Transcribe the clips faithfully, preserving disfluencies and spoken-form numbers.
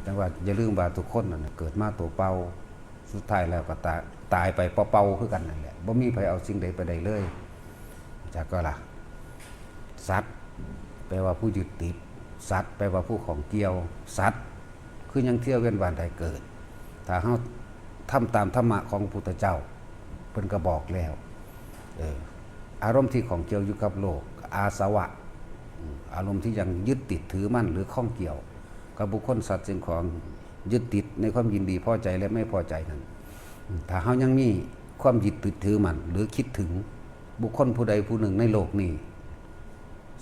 แต่ว่าอย่าลืมว่าทุกคนนั่นน่ะเกิดมาตัวเปล่า สุดท้ายแล้วก็ตาย ตายไปเปล่าๆคือกันนั่นแหละ บ่มีไผเอาสิ่งใดไปได้เลย จากก็ล่ะ สัตว์ แปลว่าผู้ยึดติด สัตว์ แปลว่าผู้ข้องเกี่ยว สัตว์ คือยังเที่ยวเวียนว่ายตายเกิด ถ้าเฮาทำตามธรรมะของพระพุทธเจ้า เพิ่นก็บอกแล้ว เออ อารมณ์ที่ข้องเกี่ยวอยู่กับโลก อาสวะ อืม อารมณ์ที่ยังยึดติดถือมั่นหรือข้องเกี่ยว กับบุคคลสัตว์สิ่งของ ยึดติดในความยินดีพอใจและไม่พอใจนั้น อืม ถ้าเฮายังมีความยึดติดถือมั่นหรือคิดถึงบุคคลผู้ใดผู้หนึ่งในโลกนี้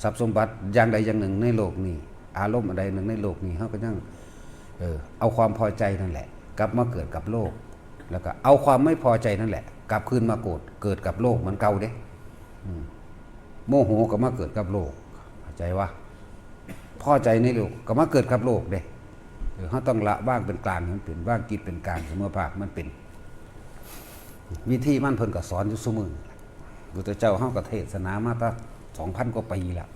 ทรัพย์สมบัติอย่างใดอย่างหนึ่งในโลกนี้ อารมณ์อันใดหนึ่งในโลกนี้ เฮาก็ยัง เออ เอาความพอใจนั่นแหละ กลับมาเกิดกับโลก แล้วก็เอาความไม่พอใจนั่นแหละ กลับคืนมาโกรธ เกิดกับโลกเหมือนเก่าเด้ อืม โมโหก็มาเกิดกับโลก เข้าใจวะ พอใจในโลกก็มาเกิดกับโลกเด้ เออ เฮาต้องละวางเป็นกลางให้มันเป็น วางจิตเป็นกลาง เสมอภาคมันเป็น วิธีมันเพิ่นก็สอนอยู่ซุมื้อ พุทธเจ้าเฮาก็เทศนามาตั้ง สองพัน กว่าปีละ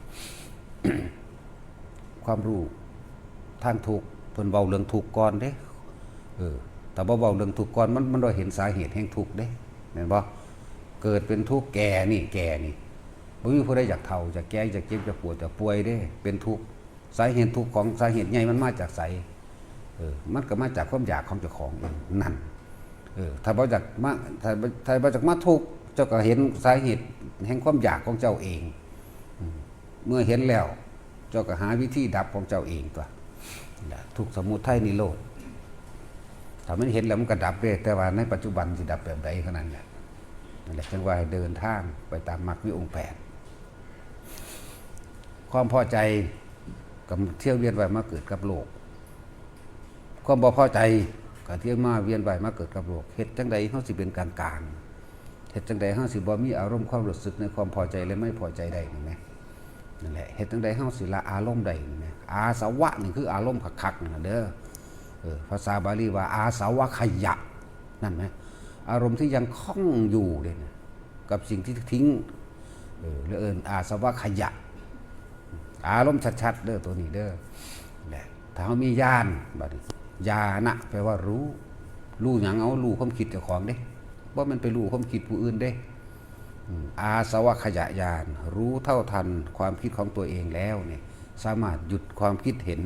ความรู้ทางทุกข์ เพิ่นเว้าเรื่องทุกข์ก่อนเด้ เออ ถ้าบ่เว้าเรื่องทุกข์ก่อน มัน มันบ่เห็นสาเหตุแห่งทุกข์เด้ แม่นบ่ เกิดเป็นทุกข์ แก่นี่ แก่นี่ บ่มีผู้ใดอยากเฒ่า อยากแก่ อยากเจ็บ อยากปวด อยากป่วยเด้ เป็นทุกข์ สาเหตุทุกข์ของ สาเหตุใหญ่มันมาจากไส เออ มันก็มาจากความอยากของเจ้าของเองนั่น เออ ถ้าบ่อยากมา ถ้าบ่ ถ้าบ่อยากมาทุกข์ เจ้าก็เห็นสาเหตุแห่งความอยากของเจ้าเอง อืม เมื่อเห็นแล้ว เจ้าก็หาวิธีดับของเจ้าเองตั๊ว นั่นแหละ ทุกข์สมุทัยนิโรธ ถ้ามันเห็นแล้วมันก็ดับเด้ แต่ว่าในปัจจุบันสิดับแบบใดเท่านั้นแหละ นั่นแหละ จั่งว่าให้เดินทางไปตามมรรคมีองค์แปด ความพอใจก็เที่ยวเวียนว่ายมาเกิดกับโลก ความบ่พอใจก็เที่ยวมาเวียนว่ายมาเกิดกับโลก เฮ็ดจั่งใดเฮาสิเป็นกลางๆ เฮ็ดจั่งใดเฮาสิบ่มีอารมณ์ความรู้สึกในความพอใจและไม่พอใจได้นี่แหม นั่นแหละ เฮ็ดจั่งใดเฮาสิละอารมณ์ได้นี่แหม อาสวะนี่คืออารมณ์คักๆ นั่นน่ะเด้อ เออ ภาษาบาลีว่าอาสวัคคยะ นั่นแหม อารมณ์ที่ยังข้องอยู่เด้นะ กับสิ่งที่ทิ้ง เออ แล้วเอิ้นอาสวัคคยะ อารมณ์ชัดๆ เด้อ ตัวนี้เด้อ แหละ ถ้าเฮามีญาณ บัดนี้ ญาณะ แปลว่ารู้ รู้หยัง เอา รู้ความคิดเจ้าของเด้ บ่แม่นไปรู้ความคิดผู้อื่นเด้ อืม อาสวัคคยญาณ รู้เท่าทันความคิดของตัวเองแล้วเนี่ย สามารถหยุดความคิดเห็น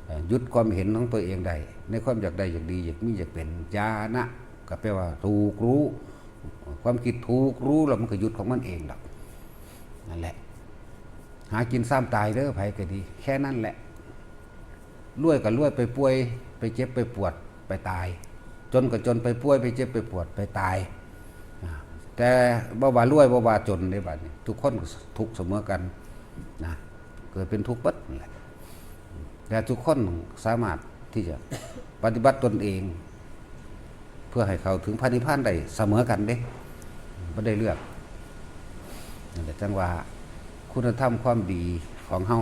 เอ่อ หยุดความเห็นของตัวเองได้ ในความอยากได้ อยากดี อยากมี อยากเป็น ญาณะ ก็แปลว่าถูกรู้ ความคิดถูกรู้แล้วมันก็หยุดของมันเองดอก นั่นแหละ หากินซ้ำตายเด้อ ไผก็ดี แค่นั้นแหละ รวยก็รวยไปป่วย ไปเจ็บไปปวด ไปตาย จนก็จนไปป่วย ไปเจ็บไปปวด ไปตาย อ่า แต่บ่ว่ารวยบ่ว่าจนเด้บัดนี้ ทุกคนก็ทุกข์เสมอกันนะ เกิดเป็นทุกข์เบิดนั่นแหละ แต่ทุกคนสามารถที่จะปฏิบัติตนเอง เพื่อให้เข้าถึงพระนิพพานได้เสมอกันเด้ บ่ได้เลือก นั่นแหละ จั่งว่าคุณธรรมความดีของเฮา